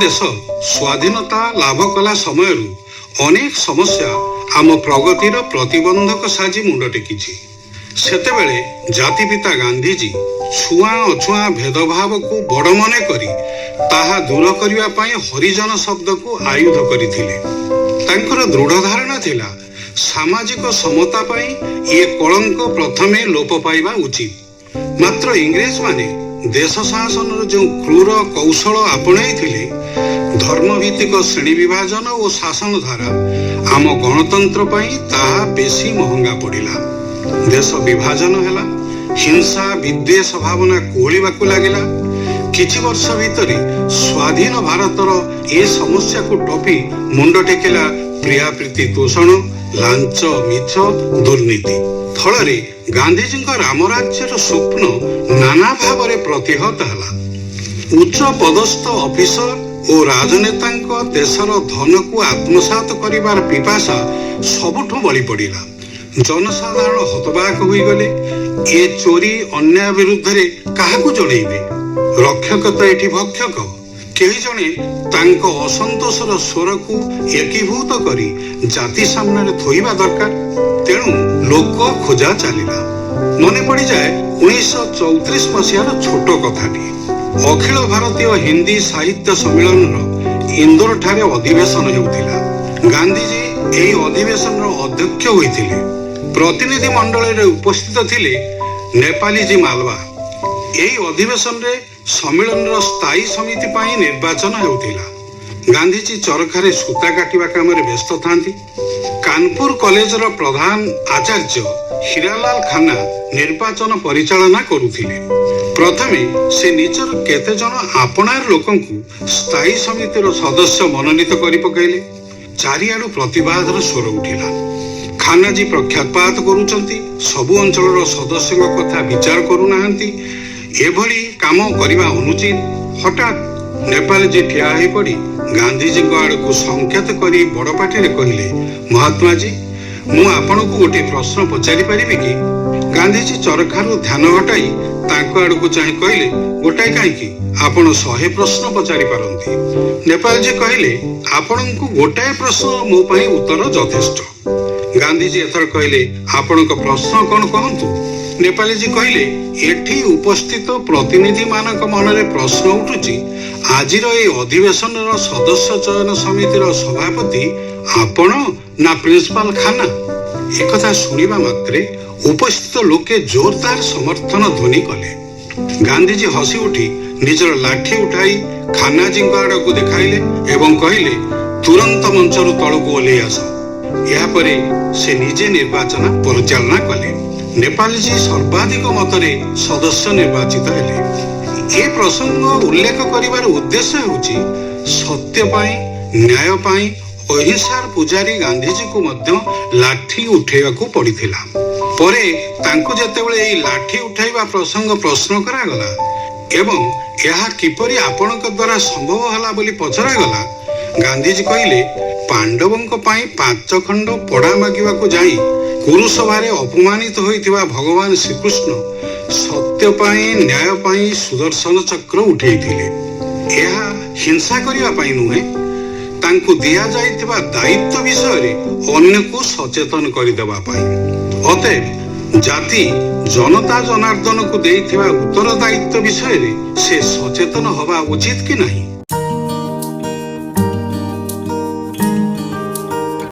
ଦେଶ ସ୍ୱାଧୀନତା ଲାଭ କଲା ସମୟରୁ ଅନେକ ସମସ୍ୟା ଆମ ପ୍ରଗତିର ପ୍ରତିବନ୍ଧକ ସାଜି ମୁଣ୍ଡ ଟେକିଛି। ସେତେବେଳେ ଜାତିପିତା ଗାନ୍ଧିଜୀ ଛୁଆଁ ଅଛୁଆଁ ଭେଦଭାବକୁ ବଡ଼ ମନେ କରି ତାହା ଦୂର କରିବା ପାଇଁ ହରିଜନ ଶବ୍ଦକୁ ଆୟୁଧ କରିଥିଲେ। ତାଙ୍କର ଦୃଢ଼ ଧାରଣା ଥିଲା, ସାମାଜିକ ସମତା ପାଇଁ ଏ କଳଙ୍କ ପ୍ରଥମେ ଲୋପ ପାଇବା ଉଚିତ। ମାତ୍ର ଇଂରେଜମାନେ ଦେଶ ଶାସନର ଯେଉଁ କ୍ରୂର କୌଶଳ ଆପଣେଇଥିଲେ, ଧର୍ମଭିତ୍ତିକ ଶ୍ରେଣୀ ବିଭାଜନ ଓ ଶାସନ ଧାରା, ଆମ ଗଣତନ୍ତ୍ର ପାଇଁ ତାହା ବେଶୀ ମହଙ୍ଗା ପଡ଼ିଲା। ଦେଶ ବିଭାଜନ ହେଲା, ହିଂସା ବିଦ୍ୱେଷ ଭାବନା କୋହଳିବାକୁ ଲାଗିଲା। କିଛି ବର୍ଷ ଭିତରେ ସ୍ୱାଧୀନ ଭାରତର ଏ ସମସ୍ୟାକୁ ଟପି ମୁଣ୍ଡ ଟେକିଲା ପ୍ରିୟାପ୍ରୀତି ତୋଷଣ, ଲାଞ୍ଚ, ମିଛ, ଦୁର୍ନୀତି। ଫଳରେ ଗାନ୍ଧିଜୀଙ୍କ ରାମରାଜ୍ୟର ସ୍ୱପ୍ନ ନାନା ଭାବରେ ପ୍ରତିହତ ହେଲା। ଉଚ୍ଚ ପଦସ୍ଥ ଅଫିସର ଓ ରାଜନେତାଙ୍କ ଦେଶର ଧନକୁ ଆତ୍ମସାତ କରିବାର ପିପାସା ସବୁଠୁ ବଳି ପଡ଼ିଲା। ଜନସାଧାରଣ ହତବାକ ହୋଇଗଲେ। ଏ ଚୋରି ଅନ୍ୟାୟ ବିରୁଦ୍ଧରେ କାହାକୁ ଜଣେଇବେ? ରକ୍ଷକ ତ ଏଠି ଭକ୍ଷକ। କେହି ଜଣେ ତାଙ୍କ ଅସନ୍ତୋଷର ସ୍ୱରକୁ ଏକୀଭୂତ କରି ଜାତି ସାମ୍ନାରେ ଥୋଇବା ଦରକାର। ତେଣୁ ଲୋକ ଖୋଜା ଚାଲିଲା। ମନେ ପଡ଼ିଯାଏ 1934 ମସିହାର ଛୋଟ କଥାଟି। ଅଖିଳ ଭାରତୀୟ ହିନ୍ଦୀ ସାହିତ୍ୟ ସମ୍ମିଳନୀର ଇନ୍ଦୋର ଠାରେ ଅଧିବେଶନ ହେଉଥିଲା। ଗାନ୍ଧିଜୀ ଏହି ଅଧିବେଶନର ଅଧ୍ୟକ୍ଷ ହୋଇଥିଲେ। ପ୍ରତିନିଧି ମଣ୍ଡଳୀରେ ଉପସ୍ଥିତ ଥିଲେ ନେପାଳୀଜୀ ମାଲବା। ଏହି ଅଧିବେଶନରେ ସମ୍ମିଳନୀର ସ୍ଥାୟୀ ସମିତି ପାଇଁ ନିର୍ବାଚନ ହେଉଥିଲା। ଗାନ୍ଧିଜୀ ଚରଖାରେ ସୂତା କାଟିବା କାମରେ ବ୍ୟସ୍ତ ଥାନ୍ତି। କାନପୁର କଲେଜର ପ୍ରଧାନ ଆଚାର୍ଯ୍ୟ ହୀରାଲାଲ ଖାନ୍ନା ନିର୍ବାଚନ ପରିଚାଳନା କରୁଥିଲେ। ପ୍ରଥମେ ସେ ନିଜର କେତେଜଣ ଆପଣାର ଲୋକଙ୍କୁ ସ୍ଥାୟୀ ସମିତିର ସଦସ୍ୟ ମନୋନୀତ କରି ପକାଇଲେ। ଚାରିଆଡୁ ପ୍ରତିବାଦର ସ୍ୱର ଉଠିଲା। ଖାନ୍ନାଜୀ ପକ୍ଷପାତ କରୁଛନ୍ତି, ସବୁ ଅଞ୍ଚଳର ସଦସ୍ୟଙ୍କ କଥା ବିଚାର କରୁନାହାନ୍ତି, ଏଭଳି କାମ କରିବା ଅନୁଚିତ। ହଠାତ୍ ନେପାଳଜୀ ଠିଆ ହୋଇପଡ଼ି ଗାନ୍ଧିଜୀଙ୍କ ଆଡ଼କୁ ସଂକେତ କରି ବଡ଼ ପାଟିରେ କହିଲେ, "ମହାତ୍ମାଜୀ, ମୁଁ ଆପଣଙ୍କୁ ଗୋଟିଏ ପ୍ରଶ୍ନ ପଚାରି ପାରିବି କି?" ଗାନ୍ଧିଜୀ ଚରଖାରୁ ଧ୍ୟାନ ହଟାଇ ତାଙ୍କ ଆଡ଼କୁ ଚାହିଁ କହିଲେ, "ଗୋଟାଏ କାହିଁକି, ଆପଣ 100 ପ୍ରଶ୍ନ ପଚାରି ପାରନ୍ତି।" ନେପାଳଜୀ କହିଲେ, "ଆପଣଙ୍କୁ ଗୋଟାଏ ପ୍ରଶ୍ନ ମୋ ପାଇଁ ଉତ୍ତର ଯଥେଷ୍ଟ।" ଗାନ୍ଧିଜୀ ଏଥର କହିଲେ, "ଆପଣଙ୍କ ପ୍ରଶ୍ନ କଣ କହନ୍ତୁ।" ନେପାଳୀଜୀ କହିଲେ, "ଏଠି ଉପସ୍ଥିତ ପ୍ରତିନିଧି ମାନଙ୍କ ମନରେ ପ୍ରଶ୍ନ ଉଠୁଛି, ଆଜିର ଏହି ଅଧିବେଶନର ସଦସ୍ୟ ଚୟନ ସମିତିର ସଭାପତି ଆପଣ ନା ପ୍ରିନ୍ସିପାଲ ଖାନ୍ନା?" ଏକଥା ଶୁଣିବା ମାତ୍ରେ ଉପସ୍ଥିତ ଲୋକେ ଜୋରଦାର ସମର୍ଥନ ଧ୍ୱନି କଲେ। ଗାନ୍ଧିଜୀ ହସି ଉଠି ନିଜର ଲାଠି ଉଠାଇ ଖାନ୍ନାଜୀଙ୍କ ଆଡ଼କୁ ଦେଖାଇଲେ ଏବଂ କହିଲେ, "ତୁରନ୍ତ ମଞ୍ଚରୁ ତଳକୁ ଓହ୍ଲେଇ ଆସ।" ଏହାପରେ ସେ ନିଜେ ନିର୍ବାଚନ ପରିଚାଳନା କଲେ। ନେପାଳଜୀ ସର୍ବାଧିକ ମତରେ ସଦସ୍ୟ ନିର୍ବାଚିତ ହେଲେ। ଏ ପ୍ରସଙ୍ଗ ଉଲ୍ଲେଖ କରିବାର ଉଦ୍ଦେଶ୍ୟ ହେଉଛି, ସତ୍ୟ ପାଇଁ, ନ୍ୟାୟ ପାଇଁ ଅହିଂସାର ପୂଜାରୀ ଗାନ୍ଧିଜୀକୁ ମଧ୍ୟ ଲାଠି ଉଠେଇବାକୁ ପଡ଼ିଥିଲା। ପରେ ତାଙ୍କୁ ଯେତେବେଳେ ଏହି ଲାଠି ଉଠାଇବା ପ୍ରସଙ୍ଗ ପ୍ରଶ୍ନ କରାଗଲା ଏବଂ ଏହା କିପରି ଆପଣଙ୍କ ଦ୍ୱାରା ସମ୍ଭବ ହେଲା ବୋଲି ପଚରାଗଲା, ଗାନ୍ଧିଜୀ କହିଲେ, ପାଣ୍ଡବଙ୍କ ପାଇଁ ପାଞ୍ଚ ଖଣ୍ଡ ପଡ଼ା ମାଗିବାକୁ ଯାଇ କୁରୁସଭାରେ ଅପମାନିତ ହୋଇଥିବା ଭଗବାନ ଶ୍ରୀକୃଷ୍ଣ ସତ୍ୟ ପାଇଁ, ନ୍ୟାୟ ପାଇଁ ସୁଦର୍ଶନ ଚକ୍ର ଉଠେଇଥିଲେ। ଏହା ହିଂସା କରିବା ପାଇଁ ନୁହେଁ, ତାଙ୍କୁ ଦିଆଯାଇଥିବା ଦାୟିତ୍ୱ ବିଷୟରେ ଅନ୍ୟକୁ ସଚେତନ କରିଦେବା ପାଇଁ। ଅତଏବ ଜାତି ଜନତା ଜନାର୍ଦ୍ଦନକୁ ଦେଇଥିବା ଉତ୍ତରଦାୟିତ୍ୱ ବିଷୟରେ ସେ ସଚେତନ ହେବା ଉଚିତ କି ନାହିଁ?